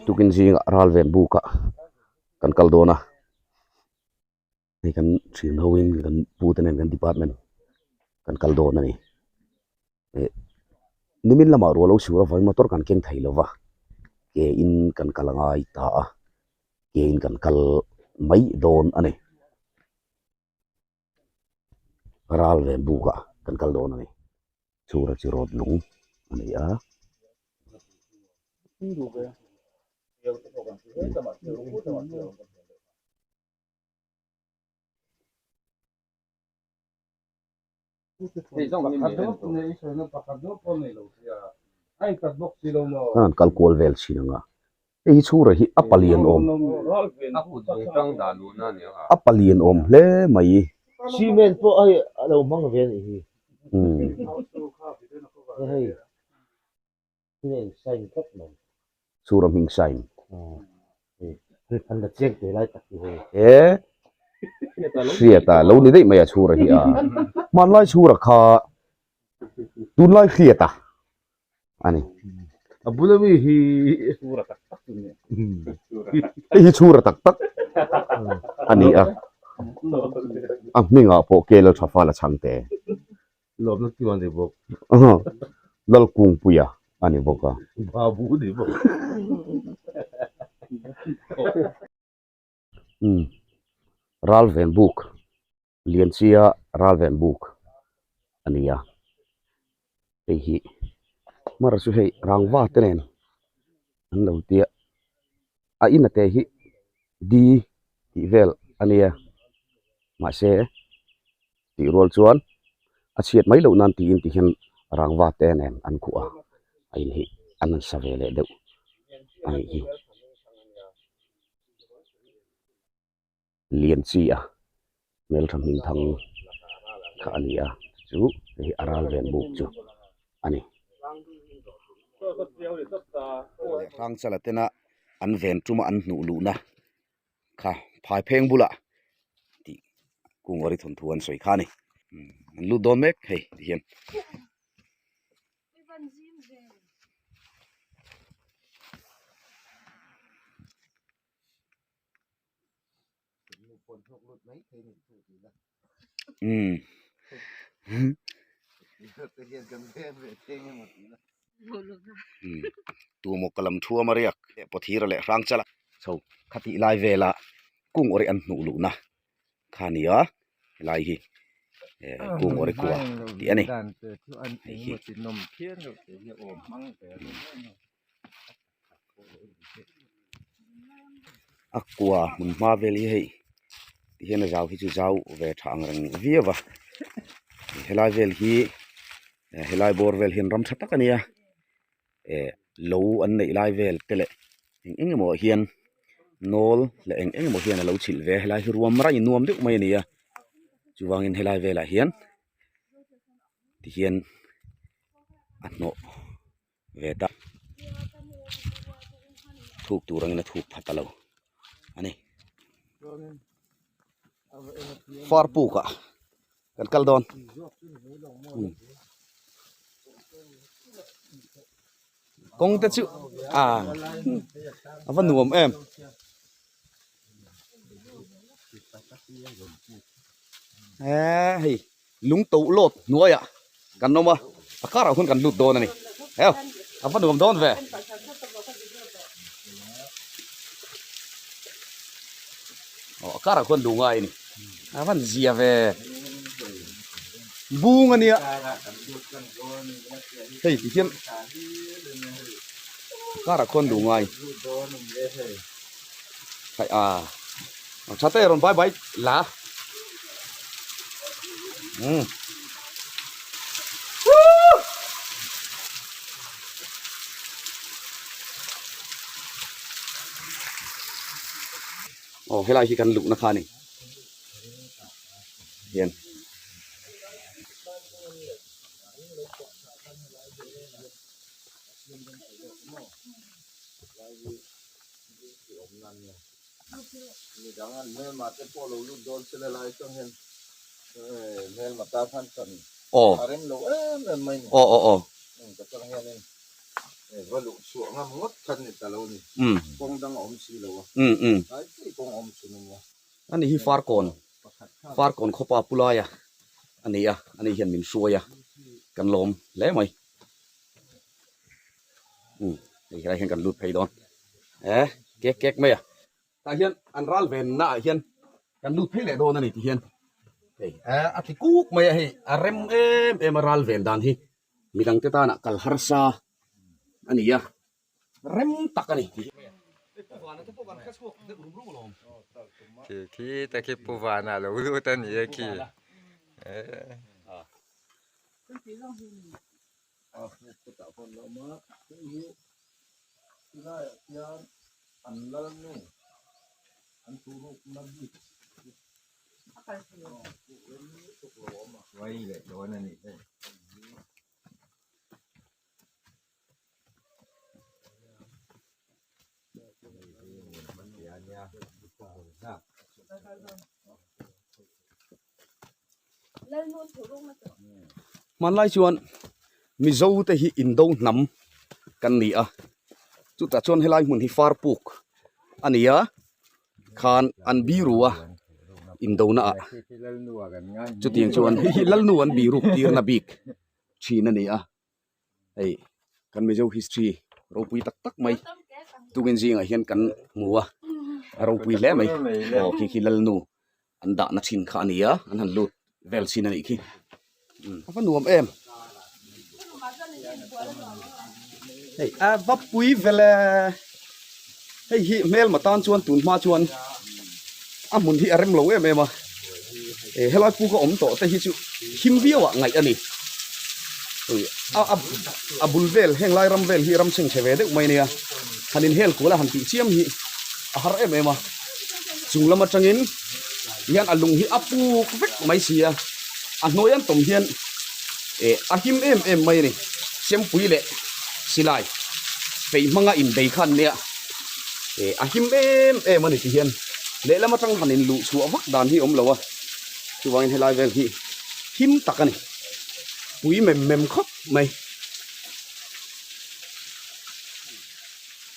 Tukin zingah ral ven bukah kan kal dawn a hei kan thian ho in kan pu te nen kan department kan kal dawn a ni eh nimin lamah ruah lo sur avangin motor kan keng thei lova ke in kan kal a ngai ta a ke in kan kal mai dawn a ni ral ven bukah kan kal dawn a ni chhura chi rawt lung a ni a. An kal kual vel thin ang a, hei hi chhura hi a palian awm a palian awm hle mai. Cement pawh hei a lo hmang ve a nih hi. Hei. Chhura hming sign. He Hriata lo ni daih mai a Chhura hi a. Hmanlai Chhura kha tunlai Hriata a ni. A bula mi hi Chhura tak tak chu ni. Hei hi Chhura tak tak a ni a. A hmingah pawh Kela Thafa la chhang te. Lawmna chu a ni bawk. Lalkungpuia a ni bawk a. Babu a ni bawk. Umm Ralven buk Lianchia Ralven buk a ni a hei hi hmar chu hei rangva te nen an lo tia a in ate hi di tih vel a nia mahse. Tih rual chuan a chhiat mai loh nan tiin ti hian rangva te nen an khuh a, a in hi an rawn sa ve leh deuh a nih hi. Lian chi a hmeltha hming thang kha a ni a, chu hei hi a ral ven buk chu a ni. Hrangchala tena an ven tuma an hnuh luhna kha phai pheng bulah tih kungawri thawnthu an sawi kha a ni an lut dawn mek hei ti hian. Umm tumaw ka lam thuam a riak leh pawthira leh hrang chala chho khatih lai vela kung awrih an hnuh luhna kha a ni a helai hi eh kung awrih kua tih a ni hei hi. A kua hmun hma vel hi hei ti hian a zau hi chu zau ve tha ang reng viau a helai vel hi helai bawr vel hian ram tha tak a nia eh lo an neih lai vel te leh eng eng emaw ah hian nawl leh eng eng emaw hian a lo chhilh ve a helai hi ruam raih nuam deuh mai a ni a chuvangin helai velah hian tihian a hnawh. ve ta thuk tur angin a thuk pha ta lo a ni far puk ah kan kal dawn kawng te chu a a va nuam em e hei. Lung to lawt hnuaiah kan awm a, a karah hun kan lut dawn a ni. Heo, a va nuam dawn ve. Aw, a karah khuan duh ngai a ni. A van zia ve. Bung a nia. Hei ti hian a karah khuan duh ngai. Khai a. Tha te rawn bye bye la. Umm. Aw helai hi kan luhna kha a ni. Hian. Aw. Aw aw aw. Um. Um um. Ani hi Farkawn Farkawn khawpa pu laia a ni a, ani hian min hruai a, kan lawm hle mai. Um hei helai hian kan lut phei dawn e kek kek mai a. Tah hian an ral venna ah hian kan lut phei leh dawn a ni ti hian hei a tli kuk mai a hei a rem em em a ral ven dan hi midangte tana kal harsa a ni a. Rem tak a ni. Khi khi ta khi pu vana lo lut a ni e khi. Hmanlai chuan Mizo te hi Indo hnam kan ni a, chutah chuan helai hmun hi Farpuk a ni a, khan an biru a Indo na ah chutiang chuan hei hi Lalnu an biruk tirna bik thin a ni a. Hei kan Mizo history ropui tak tak mai tukin zingah hian kan hmu a a ropui hle mai aw khi khi lalnu an dahna thin kha a ni a an han lut vel chin a nih khi a va nuam em hei a va pui vel e hei hi hmelma tan chuan tun hma chuan a hmun hi a rem lo em em a eh helai puk a awm tawh te hi chu him viau ah ngaih a ni ui a a a bul vel heng lai ram vel hi ram chheng chhe ve deuh mai ania han inhel kual a han tih chiam hi a har em em a chung lam atangin hian a lung hi a puk vek mai si a a hnuai an tawm hian eh a him em em mai a ni sempui leh silai fei hmanga inbei khan nia eh a him em em a ni ti hian lehlam atang han in luh chhuah vak dan hi a awm lo a chuvangin helai vel hi him tak a ni pui mem mem khawp mai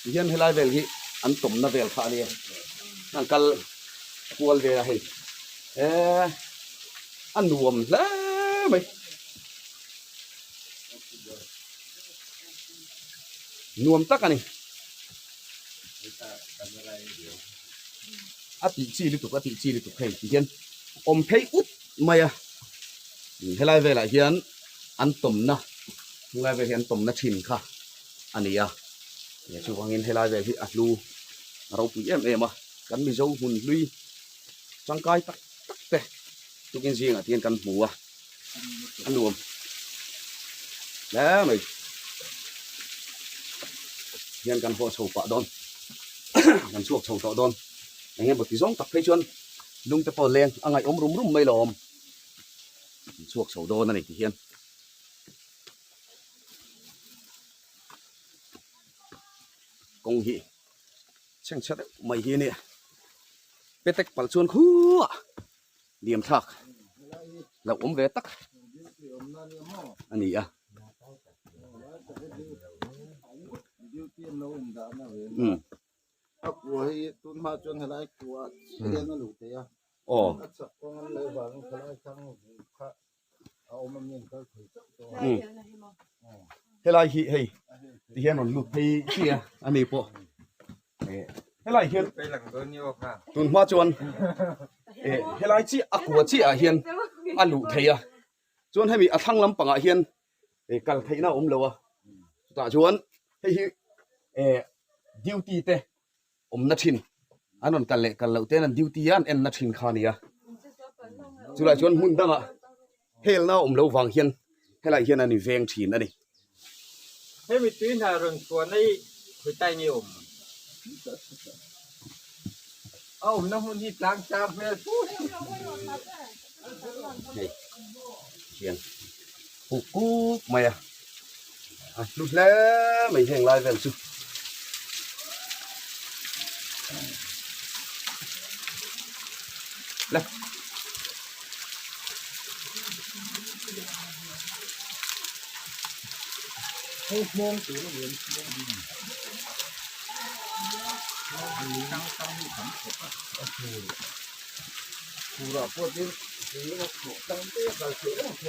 ti hian helai vel hi an tawmna vel kha a nia an kal kual vel a hei eh a nuam hle mai. Nuam tak a ni. A tih chi lutuk a tih chi lutuk hei ti hian awm phei ut mai a. Helai velah hian an tawmna helai vel hi an tawmna thin kha a ni a. Chuvangin helai vel hi a hlu a ropui em em a. Kan Mizo hmun hlui tangkai tak tak te tukin zingah te hian kan hmu a. A nuam hle mai hian kan haw chho pah dawn kan chhuak chho tawh dawn eng emaw ti zawng tak phei chuan lung te pawh leng a ngaihawm rum rum mai lo awm kan chhuak chho dawn a ni ti hian. Kawng hi chhengchhe deuh mai hi a nia petek palh chuan khuaa. Liam thlak lo awm ve tak a ni a. Umm. Aw. Umm. Helai hi hei ti hian rawn lut phei chiah a ni pawh. Helai hian tun hma chuan eh helai chiah a kua chiah ah hian a luh theih a chuan hemi a thlang lampangah hian eh kal theihna a awm lo a chutah chuan hei hi eh duty te awmna thin an rawn kal leh kal loh ten an duty a an enna thin kha a ni a chulai chuan hmun dangah helna a awm loh vang hian helai hian an inveng thin a ni. Hemi tui hna rawn chhuahna hi khawitai nge awm? A awmna hmun hi tlang chang hmel fu. Hei hian puk kuk mai a, a hlu hle mai heng lai vel chu. Le.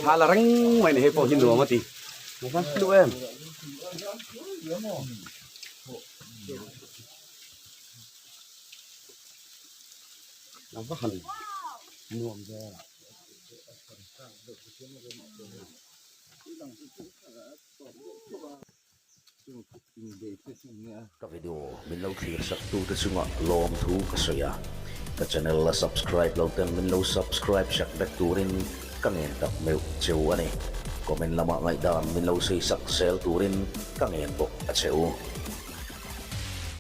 Thla la reng mai ni hei pawh hi nuam a ti a va hlu em. A va han nuam ve. Ka video min lo thlir sak tu te chungah lawmthu ka sawi a, ka channel la subscribe lo ten min lo subscribe sak vek turin ka ngen tak meuh cheu a ni. Comment lamah ngaihdan min lo sawi sak zel turin ka ngen bawk a che u.